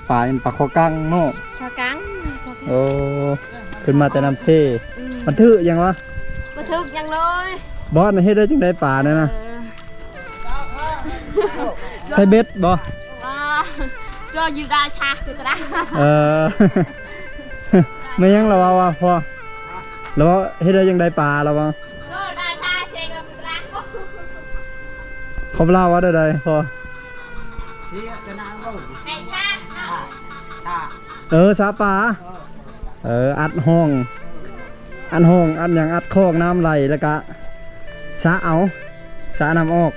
ປາຫຍັງ ປາຄໍກັງເນາະ ຄໍກັງ ໂອ້ ຂຶ້ນມາແຕ່ນ້ຳເຊ ອືມ ມັນຖືກຫຍັງວະ ບໍ່ຖືກຫຍັງເລີຍ ບໍ່ ເຮັດໄດ້ຈັ່ງໃດປານັ້ນນະ ເອີ ໃສ່ເບັດບໍ່ ອ່າ ກໍຢູ່ດາຊາຄືຕະ ເອີ ແມ່ນຫຍັງລະເວົ້າວ່າ ພໍ່ ລະເວົ້າເຮັດໄດ້ຈັ່ງໃດປາລະເວົ້າ ເອີ ດາຊາເຊກະຄືຕະ ເຂົາລາວວ່າໃດໆ ພໍ່ ເອີ ສະປາ ເອີ ອັດຮ່ອງ ອັດຮ່ອງ ອັດຫຍັງ ອັດຄອງ ນ້ຳໄຫຼ ແລ້ວກະສະເອົາ ສະນ້ຳອອກ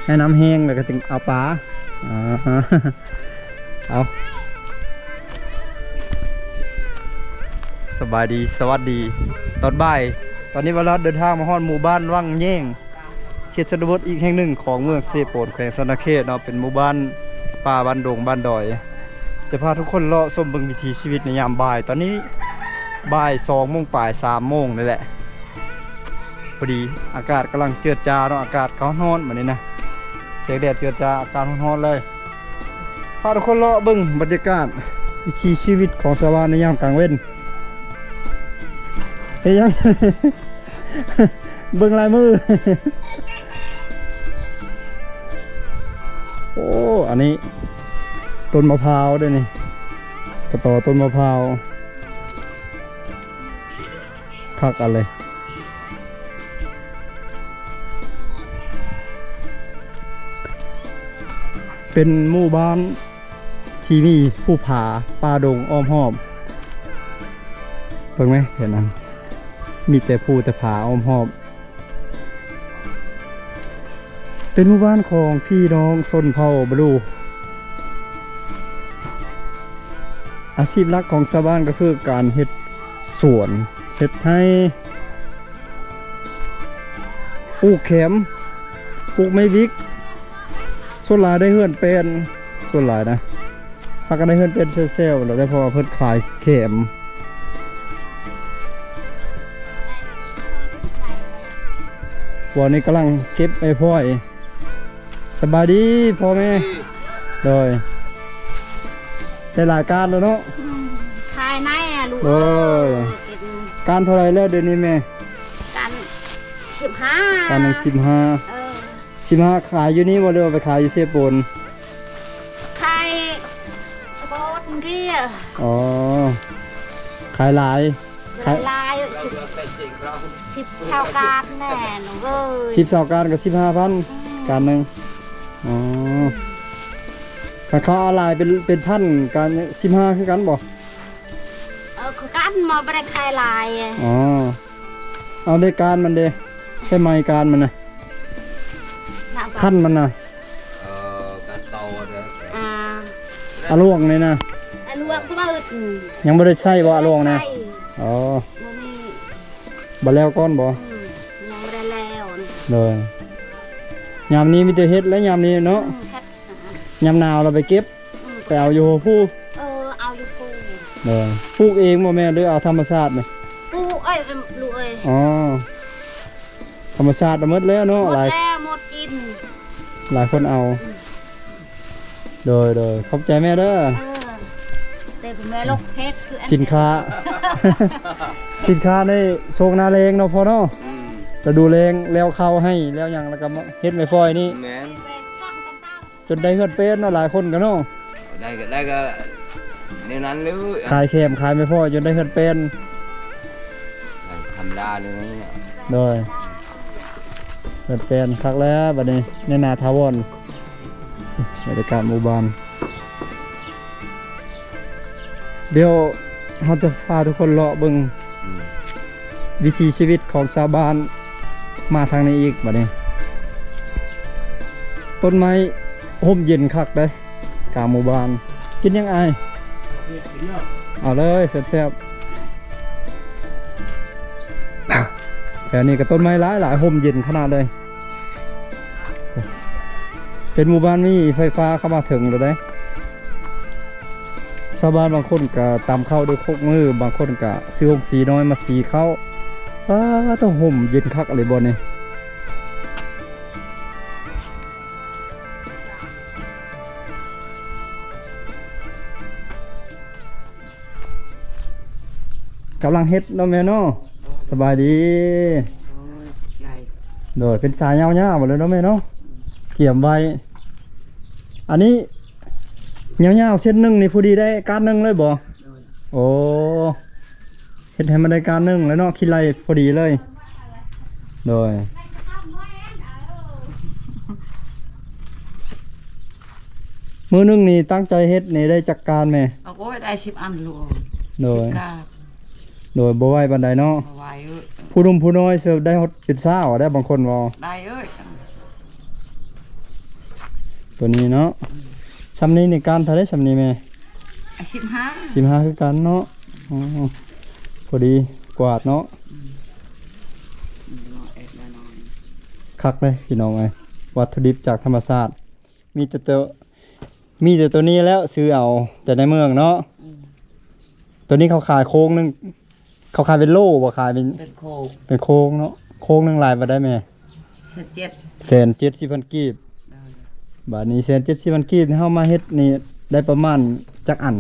ໃຫ້ນ້ຳແຫ້ງ ແລ້ວກະຈຶ່ງເອົາປາ ອ່າ ເອົາ ສະບາຍດີ ສະຫວັດດີ ຕອນບ່າຍ ຕອນນີ້ເວລາເດີນທາງມາຮອດໝູ່ບ້ານວັງແຍງ ເຂດຊົນນະບົດອີກແຫ່ງໜຶ່ງຂອງເມືອງເຊໂປນ ແຂວງສະຫວັນນະເຂດເນາະ ເປັນໝູ່ບ້ານປ່າ ບ້ານດົງ ບ້ານດອຍ ຈະພາທຸກຄົນເລາະຊົມເບິ່ງວິຖີຊີວິດໃນຍາມບ່າຍ ຕອນນີ້ບ່າຍສອງໂມງປາຍ ສາມໂມງນີ້ແຫຼະ ພໍດີອາກາດກຳລັງເຈີດຈາເນາະ ອາກາດກໍຮ້ອນບາດນີ້ນະ ແສງແດດເຈີດຈາ ອາກາດຮ້ອນໆເລີຍ ພາທຸກຄົນເລາະເບິ່ງບັນຍາກາດວິຖີຊີວິດຂອງຊາວບ້ານໃນຍາມກາງເວັນ ເຮັດຫຍັງ ເບິ່ງລາຍມື ໂອ້ ອັນນີ້ຕົ້ນມະພ້າວເດ້ນີ້ ກະຕໍຕົ້ນມະພ້າວ ຄັກອັນເລີຍ ເປັນໝູ່ບ້ານທີ່ມີພູຜາ ປ່າດົງອ້ອມຮອບ ເບິ່ງແມ ເຫັນອັນ ມີແຕ່ພູແຕ່ຜາອ້ອມຮອບ ເປັນໝູ່ບ້ານຂອງພີ່ນ້ອງຊົນເຜົ່າບະດູ. ອາຊີບຫຼັກຂອງຊາວບ້ານກໍຄືການເຮັດສວນ ເຮັດໄຮ່ ປູກແຂມ ປູກໄມ້ວິກ ສ່ວນຫຼາຍໄດ້ເຮືອນແປນ ສ່ວນຫຼາຍນະ ຫາກະໄດ້ເຮືອນເປັນແຊວໆ ແລ້ວໄດ້ ເພາະວ່າເພິ່ນຂາຍແຂມ ວັນນີ້ກຳລັງເກັບໄມ້ພອຍ ສະບາຍດີພໍ່ແມ່ ໂດຍ ໄດ້ຫຼາຍກ້ານແລ້ວເນາະ ອືມ ຂາຍໃນອະລູກ ໂດຍ ເອີ ເກັບ ກ້ານເທົ່າໃດແລ້ວດຽວນີ້ແມ່ ກ້ານສິບຫ້າ ກ້ານໜຶ່ງສິບຫ້າ ເອີ ສິບຫ້າ ຂາຍຢູ່ນີ້ບໍ່ ຫຼືວ່າໄປຂາຍຢູ່ເຊໂປນ? ຂາຍສະໂປນເດ. ອໍ ຂາຍຫຼາຍ ຂາຍຫຼາຍ ສິບ ສິບ ຊາວກ້ານແນ່ລູກເອີຍ ສິບ ຊາວກ້ານກໍສິບຫ້າພັນ ອືມ ກ້ານໜຶ່ງ. ອໍ ຄັນເຂົາເອົາຫຼາຍເປັນ ເປັນພັນ ກໍສິບຫ້າຄືກັນບໍ່? ເອີ ຄືກັນ ບໍ່ ບໍ່ໄດ້ຂາຍຫຼາຍ. ອໍ ເອົາເດ້ ກ້ານມັນເດ້ ໃຊ້ໄມ້ກ້ານມັນນະ ນະ ຄັນມັນນະ ເອີ ການເຕົາເດີ ອ່າ ອາຫຼວງນີ້ນະ ອາຫຼວງເປີດ ຍັງບໍ່ໄດ້ໃຊ້ບໍ່ ອາຫຼວງນະ? ໃຊ້ ອໍ ບໍ່ມີ ບໍ່ແລ້ວກ່ອນບໍ່? ອືມ ຍັງບໍ່ໄດ້ແລ້ວ ໂດຍ ຍາມນີ້ມີແຕ່ເຮັດແຫຼະ ຍາມນີ້ເນາະ ອືມ ເຮັດ ຍາມໜາວລະໄປເກັບ ອືມ ໄປເອົາຢູ່ພູ ເອີ ເອົາຢູ່ພູ ໂດຍ ປູກເອງບໍ່ແມ່ນ ຫຼືເອົາທຳມະຊາດນີ້? ປູກເອີຍ ລູກເອີຍ ອໍ ທຳມະຊາດໝົດແລ້ວເນາະ ໝົດ ຫຼາຍ ແລ້ວ ໝົດກິນ ຫຼາຍຄົນເອົາ ອືມ ໂດຍ ໂດຍ ຂອບໃຈແມ່ເດີ ເອີ ແຕ່ແມ່ລົກເຮັດຄືອັນ ສິນຄ້າ ສິນຄ້າໃນຊ່ວງໜ້າແລ້ງເນາະພໍ່ເນາະ ອືມ ລະດູແລ້ງ ແລ້ວເຂົ້າໄຮ່ ແລ້ວຫຍັງ ລະກະມາເຮັດໄມ້ຟອຍນີ້ ແມ່ນ ຈົນໄດ້ເຮືອນເປັນເນາະ ຫຼາຍຄົນກະເນາະ ໄດ້ກະ ໄດ້ກະແນວນັ້ນເລີຍ ຂາຍແຄມຂາຍໄມ້ພອຍຈົນໄດ້ເຮືອນເປັນ ທຳມະດາເລີຍ ໂດຍ ເຮືອນເປັນຄັກແລ້ວບາດນີ້ ໃນໜ້າຖາວອນ ບັນຍາກາດໝູ່ບ້ານ. ດຽວເຮົາຈະພາທຸກຄົນເລາະເບິ່ງ ອືມ ວິຖີຊີວິດຂອງຊາວບ້ານ ມາທາງນີ້ອີກບາດນີ້ ຕົ້ນໄມ້ຮົ່ມເຢັນຄັກເດ້ ກາງໝູ່ບ້ານ ກິນຫຍັງອ້າຍ? ເອົາເລີຍ ແຊບໆ ແຖວນີ້ກໍຕົ້ນໄມ້ຫຼາຍໆ ຮົ່ມເຢັນຂະໜາດເລີຍ. ເປັນໝູ່ບ້ານມີໄຟຟ້າເຂົ້າມາເຖິງແລ້ວເດ້ ຊາວບ້ານບາງຄົນກະຕຳເຂົ້າດ້ວຍຄົກມື ບາງຄົນກະຊື້ຫົງສີນ້ອຍມາສີເຂົ້າ ປາໂທ້ ຮົ່ມເຢັນຄັກອີ່ຫຼີບ່ອນນີ້. ກຳລັງເຮັດເນາະແມ່ເນາະ. ສະບາຍດີ. ໂດຍ ເປັນສາຍຍາວໆເລີຍເນາະແມ່ເນາະ. ກຽມໄວ້ ອັນນີ້ຍາວໆເສັ້ນໜຶ່ງນີ້ ພໍດີໄດ້ກ້ານໜຶ່ງເລີຍບໍ່? ໂດຍ ໂອ້ ເຮັດໃຫ້ມັນໄດ້ກ້ານໜຶ່ງແລ້ວເນາະ ຄິດໄລ່ພໍດີເລີຍ. ໂດຍ ມື້ໜຶ່ງນີ້ຕັ້ງໃຈເຮັດນີ້ໄດ້ຈັກກ້ານແມ່? ໂອ້ຍ ໄດ້ສິບອັນລູກ. ໂດຍ ສິບກ້ານ. ໂດຍ ບໍ່ໄວປານໃດເນາະ. ບໍ່ໄວເອີຍ. ຜູ້ໜຸ່ມຜູ້ນ້ອຍເສີບໄດ້ຮອດເປັນຊາວໄດ້ ບາງຄົນວ່າ. ໄດ້ເອີຍ. ຕົວນີ້ເນາະ. ອືມ ຊ່ຳນີ້ນີ້ກ້ານເທົ່າໃດ ຊ່ຳນີ້ແມ່? ສິບຫ້າ ສິບຫ້າຄືກັນເນາະ. ອໍ ພໍດີກວາດເນາະ. ອືມ ຄັກເດ້ພີ່ນ້ອງເອີຍ ວັດຖຸດິບຈາກທຳມະຊາດ. ມີແຕ່ໂຕ ມີແຕ່ໂຕນີ້ແລ້ວ ຊື້ເອົາແຕ່ໃນເມືອງເນາະ. ອືມ ໂຕນີ້ເຂົາຂາຍໂຄງໜຶ່ງ ເຂົາຂາຍເປັນໂລບໍ່? ຂາຍເປັນ ເປັນໂຄງ ເປັນໂຄງເນາະ. ໂຄງໜຶ່ງຫຼາຍປານໃດແມ່? ແສນເຈັດ ແສນເຈັດສິບພັນກີບ. ໂດຍ ບາດນີ້ແສນເຈັດສິບພັນກີບ ເຮົາມາເຮັດນີ້ໄດ້ປະມານຈັກອັນ?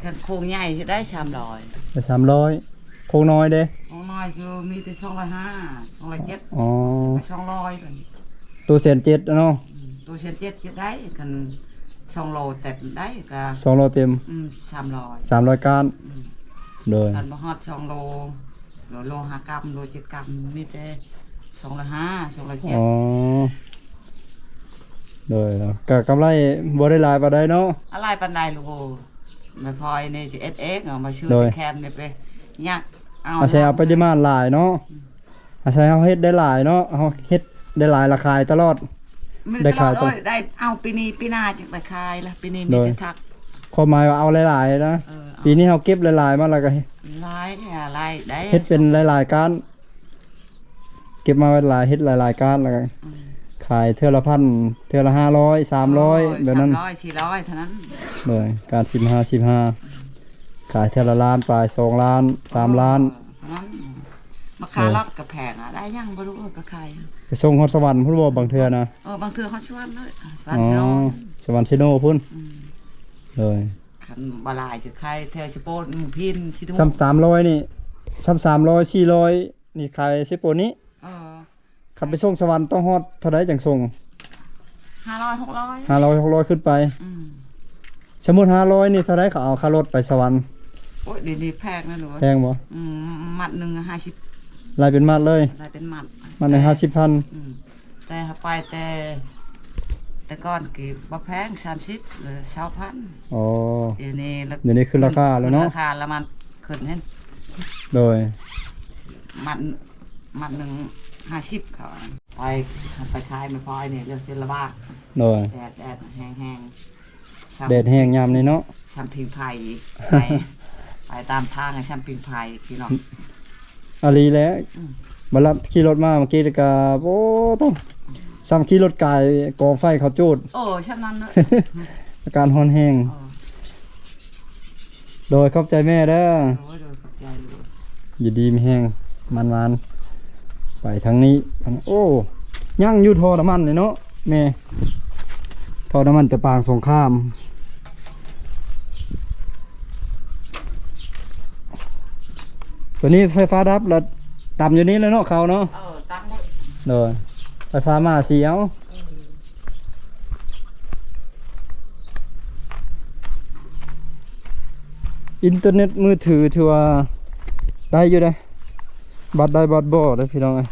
ຄັນໂຄງໃຫຍ່ຊິໄດ້ສາມຮ້ອຍ ໄດ້ສາມຮ້ອຍ. ໂຄງນ້ອຍເດ້? ໂຄງນ້ອຍຄືມີແຕ່ສອງຮ້ອຍຫ້າ ສອງຮ້ອຍເຈັດ. ອໍ ສອງຮ້ອຍ ໂຕແສນເຈັດເນາະ. ອືມ ໂຕແສນເຈັດຊິໄດ້ ຄັນສອງໂລເຕັມໄດ້ກະ ສອງໂລເຕັມ. ອືມ ສາມຮ້ອຍ ສາມຮ້ອຍກ້ານ. ອືມ ໂດຍ ຄັນບໍ່ຮອດສອງໂລ ໂລ ໂລຫ້າກຣາມ ໂລເຈັດກຣາມ ມີແຕ່ສອງຮ້ອຍຫ້າ ສອງຮ້ອຍເຈັດ. ອໍ ໂດຍ ກະກຳໄລບໍ່ໄດ້ຫຼາຍປານໃດເນາະ. ອາ ຫຼາຍປານໃດລູກ. ແມ່ພອຍນີ້ຊິເຮັດເອງ ເອົາມາຊື້ ໂດຍ ແຕ່ແຄມນີ້ໄປຍັກເອົາ ອາໄສເອົາປະລິມານຫຼາຍເນາະ. ອືມ ອາໄສເຮົາເຮັດໄດ້ຫຼາຍເນາະ ເຮົາເຮັດໄດ້ຫຼາຍລະຂາຍຕະຫຼອດ. ໄດ້ຂາຍຕະຫຼອດ ໄດ້ເອົາປີນີ້ປີໜ້າຈຶ່ງໄດ້ຂາຍລະ. ປີນີ້ມີແຕ່ທັກ ຄວາມໝາຍວ່າເອົາຫຼາຍໆນະ. ເອີ ເອົາ ປີນີ້ເຮົາເກັບຫຼາຍໆມາແລ້ວກະຫຼາຍ ຫຼາຍໄດ້ ເຮັດເປັນຫຼາຍໆກ້ານ ເກັບມາຫຼາຍ ເຮັດຫຼາຍໆກ້ານ ແລ້ວກະ ອືມ ຂາຍເທື່ອລະພັນ ເທື່ອລະຫ້າຮ້ອຍ ສາມຮ້ອຍ ໂອ້ຍ ແບບນັ້ນ. ສາມຮ້ອຍ ສີ່ຮ້ອຍເທົ່ານັ້ນ. ໂດຍ ກ້ານສິບຫ້າ ສິບຫ້າ ຂາຍເທື່ອລະລ້ານປາຍ ສອງລ້ານ ສາມລ້ານ. ໂອ້ ນັ້ນ ມາຂາຍ ເອີ ລັດກະແພງອະ ໄດ້ຫຍັງບໍ່ຮູ້ ເອີ ກະຂາຍ ໄປສົ່ງຮອດສະຫວັນພຸ້ນບໍ່? ບາງເທື່ອນະ. ເອີ ບາງເທື່ອຮອດສະຫວັນເລີຍ ສະຫວັນເຊໂນພຸ້ນ. ອືມ ໂດຍ ຄັນບໍ່ຫຼາຍຊິຂາຍແຖວສະໂປນ ພິນຊິທຸ. ສາມ ສາມຮ້ອຍນີ້ ສາມ ສາມຮ້ອຍ ສີ່ຮ້ອຍ ນີ້ຂາຍເຊໂປນນີ້. ເອີ ຄັນໄປສົ່ງສະຫວັນຕ້ອງຮອດເທົ່າໃດຈັ່ງສົ່ງ? ຫ້າຮ້ອຍ ຫົກຮ້ອຍ ຫ້າຮ້ອຍ ຫົກຮ້ອຍຂຶ້ນໄປ. ອືມ ສົມມຸດຫ້າຮ້ອຍນີ້ເທົ່າໃດ ເຂົາເອົາຄ່າລົດໄປສະຫວັນ? ໂອ້ຍ ດຽວນີ້ແພງແລ້ວລູກ. ແພງບໍ່? ອືມ ມັດໜຶ່ງຫ້າສິບ. ໄລ່ເປັນມັດເລີຍ? ໄລ່ເປັນມັດ ມັດໜຶ່ງຫ້າສິບພັນ. ອືມ ແຕ່ເຮົາໄປແຕ່ ແຕ່ກ່ອນກີ້ບໍ່ແພງ ສາມສິບ ຫຼື ຊາວພັນ. ອໍ ດຽວນີ້ລະ ດຽວນີ້ຂຶ້ນລາຄາແລ້ວເນາະ. ຂຶ້ນລາຄາລະມັນຂຶ້ນເຫັນ. ໂດຍ ມັດ ມັດໜຶ່ງຫ້າສິບ ເຂົາໄປ ໄປຂາຍແມ່ພອຍນີ້ເລື່ອງສິລະບາ. ໂດຍ ແດດ ແດດແຮງໆ ແດດແຮງຍາມນີ້ເນາະ. ຊ່ຳພິງໄຟ ໄປ ໄປຕາມທາງຊ່ຳພິງໄຟພີ່ນ້ອງ. ອາ ອີ່ຫຼີແຫຼະ. ອືມ ບັດລັດຂີ່ລົດມາເມື່ອກີ້ກະ ໂອ້ ໂຕ ຊ່ຳຂີ່ລົດກາຍກອງໄຟເຂົາຈູດ. ໂອ້ ຊ່ຳນັ້ນເນາະ ອາກາດຮ້ອນແຮງ. ໂອ້ ໂດຍ ຂອບໃຈແມ່ເດີ. ໂດຍ ໂດຍ ຂອບໃຈລູກ. ຢູ່ດີມີແຮງ ໝານໆ ໄປທາງນີ້. ໂອ້ ຍັງຢູ່ທໍ່ນ້ຳມັນນີ້ເນາະແມ່ ທໍ່ນ້ຳມັນແຕ່ປາງສົງຄາມ. ຕົວນີ້ໄຟຟ້າດັບລະ ຕຳຢູ່ນີ້ແຫຼະເນາະ ເຂົາເນາະ. ເອີ ຕຳເລີຍ. ໂດຍ ໄຟຟ້າມາຊິເອົາ. ອືມ ອິນເຕີເນັດມືຖືຖືວ່າໄດ້ຢູ່ເດ້ ບັດໄດ້ບັດບໍ່ເດ້ພີ່ນ້ອງເອີຍ.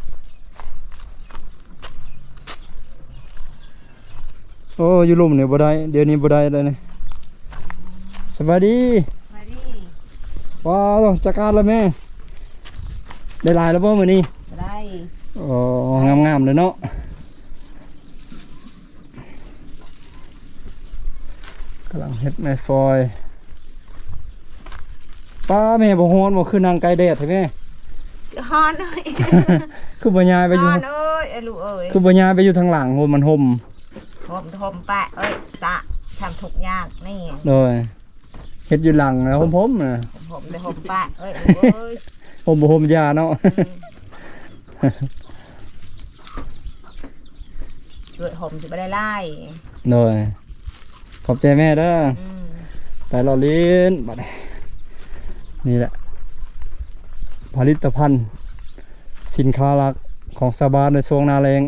ໂອ້ ຢູ່ລຸ່ມນີ້ບໍ່ໄດ້ ດຽວນີ້ບໍ່ໄດ້ແລ້ວນີ້. ສະບາຍດີ. ສະບາຍດີ. ວ້າວ ຈັກອານລະແມ່ ໄດ້ຫຼາຍລະບໍ່ມື້ນີ້? ໄດ້. ອໍ ງາມໆເລີຍເນາະ. ກຳລັງເຮັດແມ່ຟອຍ. ປ້າ ແມ່ບໍ່ຮ້ອນບໍ່? ຄືນັ່ງໃກ້ແດດແທ້ແມ່. ຮ້ອນເອີຍ. ຄືບໍ່ຍ້າຍໄປຢູ່ ຮ້ອນເອີຍ ເອີຍລູກເອີຍ. ຄືບໍ່ຍ້າຍໄປຢູ່ທາງຫຼັງໂຫ ມັນຮົ່ມ. ຮົ່ມ ຮົ່ມປະເອີຍ ຕະ ຊ່ຳທຸກຍາກນີ້. ໂດຍ ເຮັດຢູ່ຫຼັງນະ ຮົ່ມໆນະ. ຮົ່ມແຕ່ຮົ່ມປະເອີຍລູກເອີຍ. ຮົ່ມບໍ່ຮົ່ມຢ່າເນາະ. ອືມ ຊ່ວຍຮົ່ມຊິບໍ່ໄດ້ຫຼາຍ. ໂດຍ ຂອບໃຈແມ່ເດີ. ອືມ ໄປເລາະຫຼິ້ນບັດນີ້. ນີ້ແຫຼະ ຜະລິດຕະພັນ ສິນຄ້າຫຼັກຂອງຊາວບ້ານໃນຊ່ວງໜ້າແລ້ງ.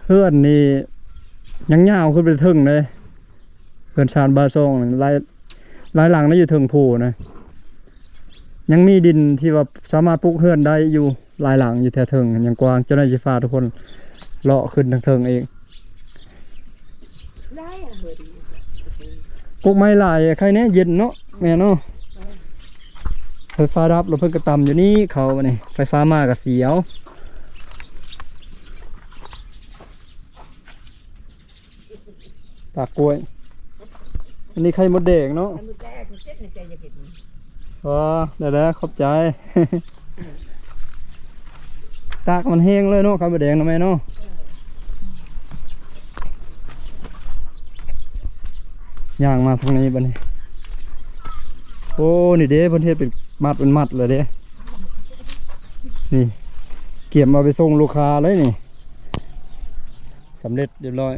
ເຮືອນນີ້ຍັງຍາວຂຶ້ນໄປເຖິງເດ້ ເຮືອນຊານບາຊອງນັ້ນ ຫຼາຍ ຫຼາຍຫຼັງນະ ຢູ່ເທິງພູນະ ຍັງມີດິນທີ່ວ່າສາມາດປູກເຮືອນໄດ້ຢູ່ ຫຼາຍຫຼັງຢູ່ແຖວເທິງ ຍັງກວ້າງ. ເຈົ້າໜ້າທີ່ພາທຸກຄົນເລາະຂຶ້ນທາງເທິງເອງ. ກົກໄມ້ຫຼາຍ ໄຄແນ່ ເຢັນເນາະ ແມ່ນເນາະ. ໄຟຟ້າດັບ ແລ້ວເພິ່ນກໍຕຳຢູ່ນີ້ ເຂົານີ້ ໄຟຟ້າມາກໍສຽວ. ຕາກກ້ວຍ ອັນນີ້ໄຂ່ມົດແດງເນາະ. ໄຂ່ມົດແດງ ເຈັບໃນໃຈ ຢາກເຮັດນີ້. ອໍ ໄດ້ແລ້ວ ຂອບໃຈ. ຕາກມັນແຫ້ງເລີຍເນາະ ໄຂ່ມົດແດງເນາະແມ່ເນາະ. ເອີ ຍ່າງມາທາງນີ້ບັດນີ້. ໂອ້ ນີ້ເດ້ ເພິ່ນເຮັດເປັນມັດເປັນມັດເລີຍເດ້ ນີ້ ກຽມເອົາໄປສົ່ງລູກຄ້າເລີຍນີ້. ສຳເລັດຮຽບຮ້ອຍ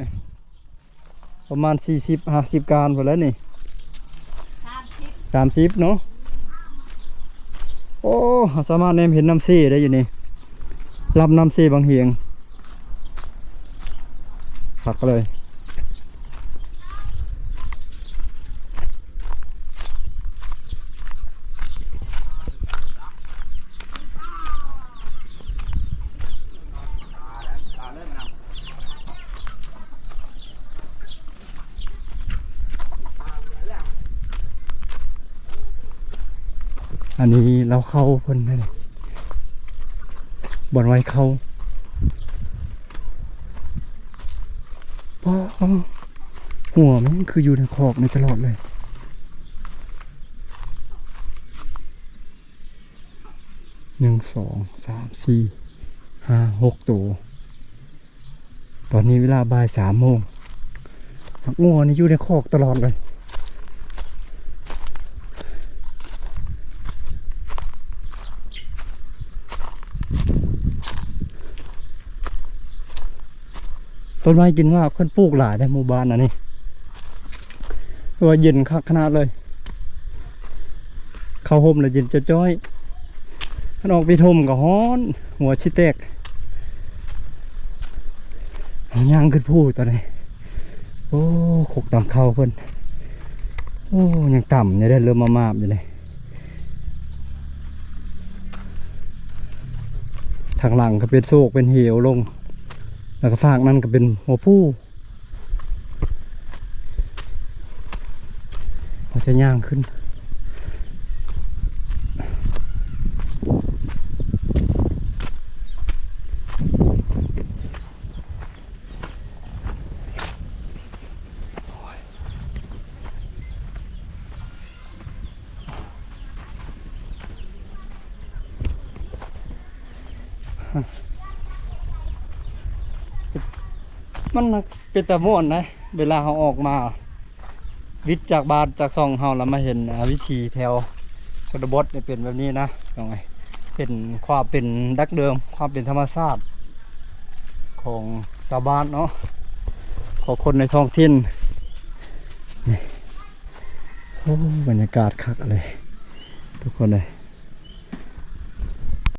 ປະມານສີ່ສິບຫ້າສິບການພຸ້ນແຫຼະນີ້. ສາມສິບ ສາມສິບເນາະ. ໂອ້ ເຮົາສາມາດແນມເຫັນນ້ຳເຊໄດ້ຢູ່ນີ້ ລຳນ້ຳເຊບັງຫຽງ ຄັກເລີຍ. ອັນນີ້ເລົ້າເຂົ້າເພິ່ນເດ້ ບ່ອນໄວ້ເຂົ້າ. ປ້າ ຫົວມັນຄືຢູ່ໃນຄອກນີ້ຕະຫຼອດເລີຍ. ໜຶ່ງ ສອງ ສາມ ສີ່ ຫ້າ ຫົກໂຕ. ຕອນນີ້ເວລາບ່າຍສາມໂມງ. ໝາກງົວນີ້ຢູ່ໃນຄອກຕະຫຼອດເລີຍ. ຕົ້ນໄມ້ກິນໝາກເພິ່ນປູກຫຼາຍໃນໝູ່ບ້ານອັນນີ້ ວ່າເຢັນຄັກຂະໜາດເລີຍ. ເຂົ້າຮົ່ມແລ້ວເຢັນຈ້ອຍໆ ຄັນອອກໄປຮົ່ມກໍຮ້ອນ ຫົວຊິແຕກ. ເຮົາຍ່າງຂຶ້ນພູຕອນນີ້. ໂອ້ ຄົກຕຳເຂົ້າເພິ່ນ. ໂອ້ ຍັງຕ່ຳຢູ່ເດ້ ເລີ່ມມາມາບຢູ່ເດ້. ທາງຫຼັງກໍເປັນໂຊກເປັນເຫວລົງ ແລ້ວກໍຟາກນັ້ນກໍເປັນຫົວພູ. ເຮົາຈະຍ່າງຂຶ້ນ. ມັນເປັນຕາມ່ວນນະ ເວລາເຮົາອອກມາ ວິດຈາກບ້ານຈາກຊ່ອງເຮົາ ແລ້ວມາເຫັນ ອາ ວິຖີແຖວຊົນນະບົດນີ້ເປັນແບບນີ້ນະ ເປັນຄວາມເປັນດັ້ງເດີມ ຄວາມເປັນທຳມະຊາດຂອງຊາວບ້ານເນາະ ຂອງຄົນໃນທ້ອງຖິ່ນນີ້. ໂອ້ ບັນຍາກາດຄັກເລີຍທຸກຄົນເອີຍ.